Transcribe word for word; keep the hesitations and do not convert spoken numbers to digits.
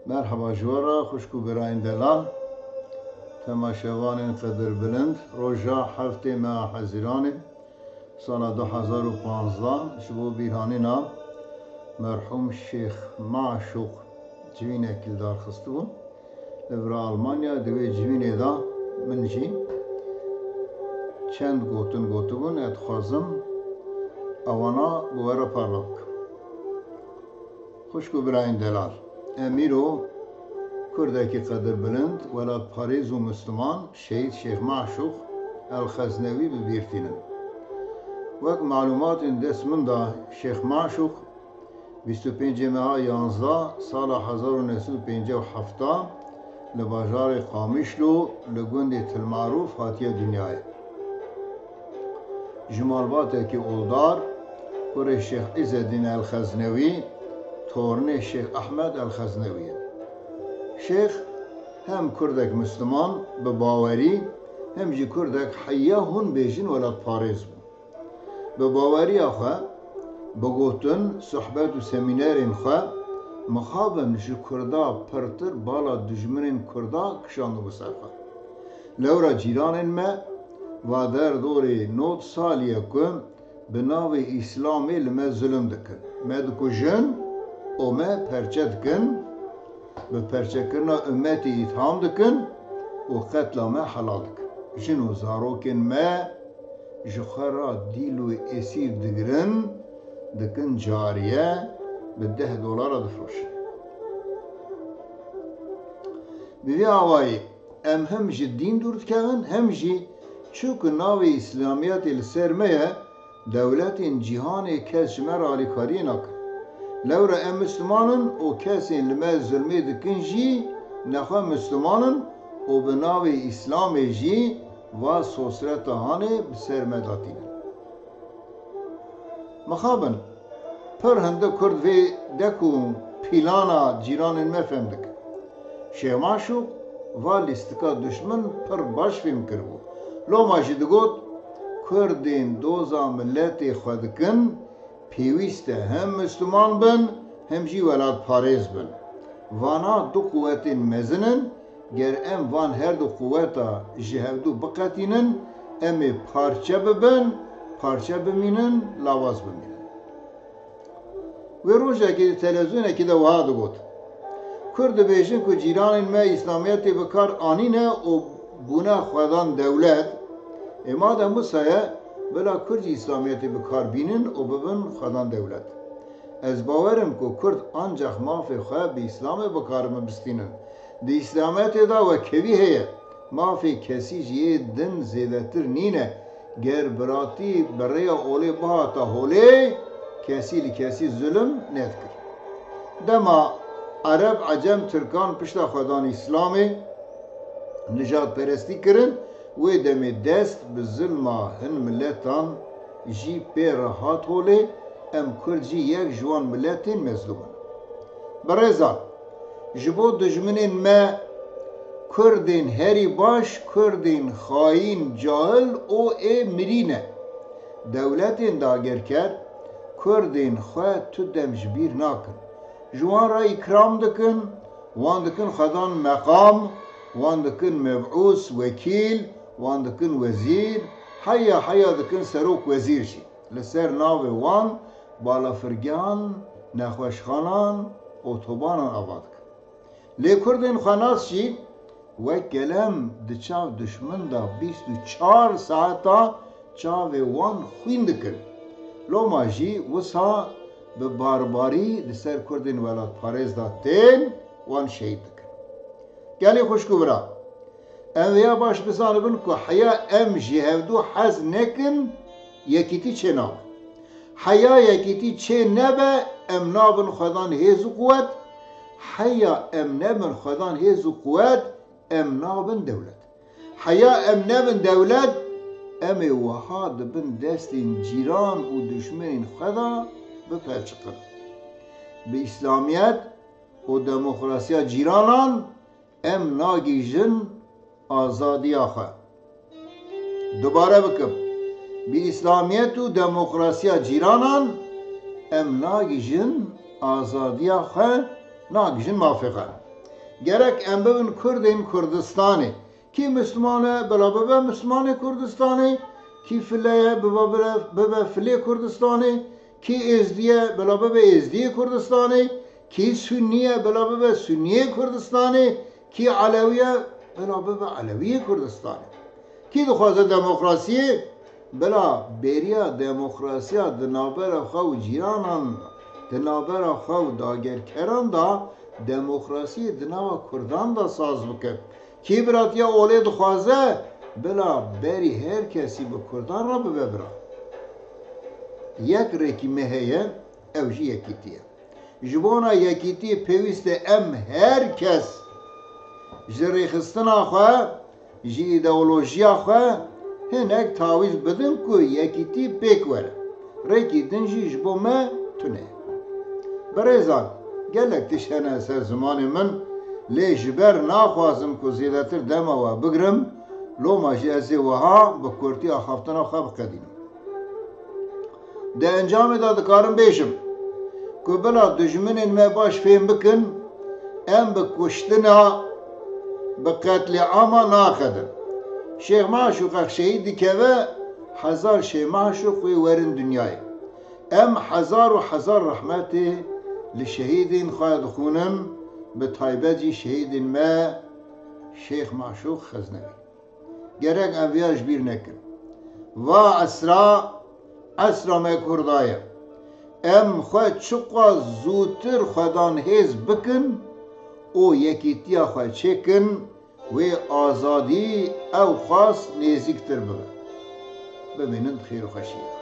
Merheba ji we re xwişk û birayên delal, temaşevanên qedirbilind. Roja heftê meha Hezîranê sala du hezar û panzdeh ji bo bîrhanîna merhûm Şêx Maşûq civînekî li dar xistibûn. Li vira Almanya di wê civînê de min jî çend gotin gotibûn, ez dixwazim ewana bi we re parve bikim. Xwişk û birayên delal, em îro Kurdekî qedirbilind, welatparêz û Misliman, Şehîd Şêx Maşûq El Xeznewî bi bîr tînin. Wek malûmatên dest min de, Şêx Maşûq bîst û pêncê meha yanzdeh sala hezar û neh sed û pêncî û heft li bajarê Qamişlo li gundê Til Marûf hatiye dinyayê. Ji malbatekî oldar, kurê Şêx Îzedîn El Xeznewî, tornê Şêx Ehmed El Xeznewî ye. Şêx hem kurdek Misliman bi bawerî, hem jî kurdek heya hûn bêjin welatparêz bû. Bi baweriya xwe, bi gotin, sohbet û semînerên xwe mixabin ji Kurda pirtir bala dijminên Kurda kişandibû ser xwe. Lewra cîranên me va der dorê nod salî ye ku bi navê Îslamê li me zulm dikin. Me dikujin û me perçe dikin, bi perçekirina ummetê îtham dikin û qetla me helal dikin. Jin û zarokên me ji xwe re dîl û esîr digirin, dikin cariye, bi deh dolara difiroşin. Bi vî awayî em hem ji dîn dûr dikevin, hem jî çûku navê Îslamiyetê li ser me ye, dewletên cîhanê kes ji me re alîkariyê nakin. Lewra em Misliman in û kesên li me zulmê dikin jî nexwe Misliman in û bi navê Îslamê jî va sosreta hanê bi ser me datînin. Mixabin, pir hindik Kurd vê dek û pîlana cîranên me fehm dikin. Şêx Maşûq va lîstika duşmin pir baş fêm kiribû. Loma jî digot, Kurdên doza miletê xwe dikin, pêwîst e hem Misliman bin, hem jî welatparêz bin. Vana du quwetên mezin in, ger em van her du quweta ji hevdû biqetînin, em ê parçe bibin, parçe bimînin, lawaz bimînin. Wê rojekê di televîzyonekê de wiha digot, Kurd dibêjin ku cîranên me Îslamiyetê bi kar anîne û bûne xwedan dewlet, ê madem wisa ye, bila Kurd jî Îslamiyetê bi kar bînin û bibin xwedan dewlet. Ez bawer im ku Kurd ancax mafê xwe bi Îslamê bikaribin bistînin. Di Îslamiyetê de wekhevî heye. Mafê kesî ji yê din zêdetir nîne. Ger biratî bi rêya olê bihata holê, kesî li kesî zulm nedikir. Dema Ereb, Ecem, Tirkan pişta xwedan Îslamê nijadperestî kirin, wê demê dest bi zilma hin miletan jî pê re hat holê, em Kurd jî yek ji wan miletên mezlûm in. Birêzan, ji bo dijminên me Kurdên herî baş, Kurdên xayîn, cahil û ê mirî ne. Dewletên dagirker Kurdên xwe tu dem ji bîr nakin. Ji wan re îkram dikin, wan dikin xwedan meqam, wan dikin mebûs, wekîl, wan dikin wezîr, heya heya dikin serok wezîr jî. Li ser navê wan balafirgehan, nexweşxanan, otobanan ava dikin. Lê Kurdên xwenas jî wek kelem di çav duşmin de bîst û çar saeta çavê wan xwîn dikin. Loma jî wisa bi barbarî di ser Kurdên welatparêz de tên, wan şehîd dikin. Gelî xwişk û bira, em vêya baş bizanibin ku heya em ji hevdû hez nekin, yekîtî çê nabe. Heya yekîtî çê nebe, em nabin xwedan hêz û quwet. Heya em nebin xwedan hêz û quwet, em nabin dewlet. Heya em nebin dewlet, em ê wiha di bin destên cîran û duşmenên xwe de biperçiqin. Bi Îslamiyet û demokrasiya cîranan em nagihîjin azadiya xwe. Dubare bikim, bi Îslamiyet û demokrasiya cîranan em nagihîjin azadiya xwe, nagihîjin mafê xwe. Gerek em bibin Kurdên Kurdistanê. Kî Misliman e, bila bibe Mislimanê Kurdistanê, kî file ye, bibe, bibe, bibe filê Kurdistanê, kî Êzdî ye, bila bibe Êzdiyê Kurdistanê, kî Sunnî ye, bila bibe Sunniyê Kurdistanê, kî Elewî ye, bila bibe Elewiyê Kurdistanê. Kî dixwaze demokrasiyê, bila bêriya demokrasiya di navbera xwe û cîranan de, di navbera xwe û dagerkeran de demokrasiyê di nava Kurdan de saz bike. Kî biratiya olê dixwaze, bila berî her kesî bi Kurdan re bibe bira. Yek rêkî me heye, ew jî yekîtî ye. Ji bona yekîtî pêwîst e em her kes ji rêxistina xwe, ji îdeolojiya xwe hinek tawîz bidin ku yekîtî pêk were. Rêkî din jî ji bo me tune ye. Birêzan, gelek tişt hene ser zimanê min, lê ji ber naxwazim ku zêdetir dema we bigrim, loma jî ez ê wiha bi kurtî axaftina xwe biqedînim. Di encamê de dikarim bêjim ku bila dijminên me baş fêm bikin, em bi kuştina, bi qetlîama naxedin. Şêx Maşûqex şehîd dikeve, hezar Şêx Maşûq wê werin dinyayê. Em hezar û hezar rehmetê li şehîdên xwe dixwînin, bi taybet jî şehîdên me Şêx Maşûq Xeznewî. Gerek em viya ji bîr nekin. Va esra, esra me Kurda ye. Em xwe çiqas zûtir xwedan hêz bikin û yekîtiya xwe çêkin, wê azadî ew xwast nêzîktir bibe. Bimînin di xêr û xweşiyê de.